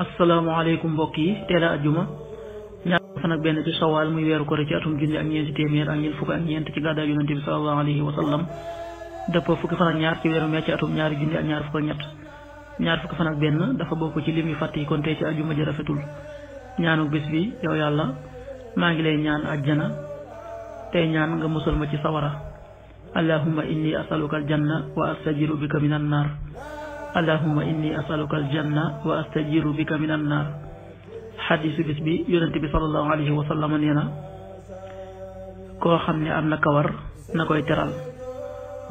asalaamaaleykum mbokk yi teel a ajjuma ñaar fan ak benn ci sawaal muy weeru koor ci atum junni ak ñeenti téeméer ak ñeent fukk ak ñeent ci gàddaay yonente bi sallallahu alayhi wa sallam dëppoo fukki fan ak ñaar ci weeru mee ci atum ñaari junni ak ñaar fukk ak ñett ñaar fukki fan ak benn dafa bokk ci lim yu fàtt yi kon tey ci ajjuma ji rafetul ñaanu bés bi yow yàlla maa ngi lay ñaan ajjana tey ñaan nga musal ma ci sawara allahumma inni asaluka aljanna wa astajiru bika min annar allahumma inni asaluka aljanna wa astajiru bika min annar xadiisu bis bi yonente bi sallallahu alayhi wa sallam nee na koo xam ne am na kawar na koy teral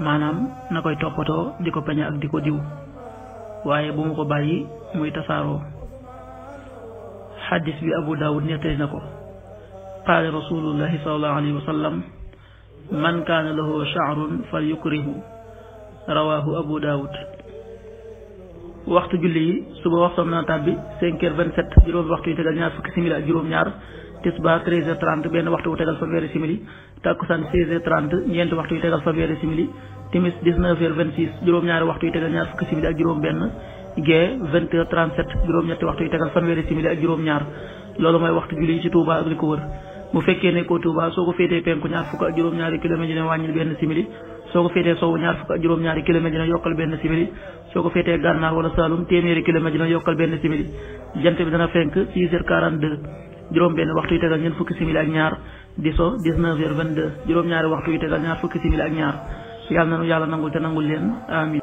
maanaam na koy toppatoo di ko peñe ak di ko diw waaye bu mu ko bàyyi muy tasaaroo xadiis bi abu daawud nettali na ko qaala rasulullahi sallallahu alayhi wa sallam man kaana lahu sha'run fal yukrihu rawaahu abu daawud waxtu julli yi suba waxtoom na tàbbi 5h27 juróomi waxtu yu tegal ñaar fukki simili ak juróom-ñaar tisbaar 13h30 benn waxtu wu tegal fanweeri simili takkusaan 16h30 ñeenti waxtu yu tegal fanweeri simili timis 19h26 juróom-ñaari waxtu yu tegal ñaar fukki simili ak juróom-benn gee 20h37 juróom-ñetti waxtu yu tegal fanweeri simili ak juróom-ñaar loolu mooy waxtu julli yi ci Touba ak li ko wër bu fekkee ne ko Touba soo ko féetee penku ñaar fukk ak juróom-ñaari kilomètre dina wàññil benn simili soo ko féetee sowwu ñaar fukk ak juróom-ñaari kilomètre dina yokkal benn simili soo ko féetee gànnaar wala Saalum téeméeri kilomètre dina yokkal benn simili jant bi dana fenk 6h42 juróom benn waxtu yu tegal ñeent fukki simili ak ñaar di so 19h22 juróom-ñaari waxtu yu tegal ñaar fukki simili ak ñaar yàlla nanu yàlla nangul te nangul leen amin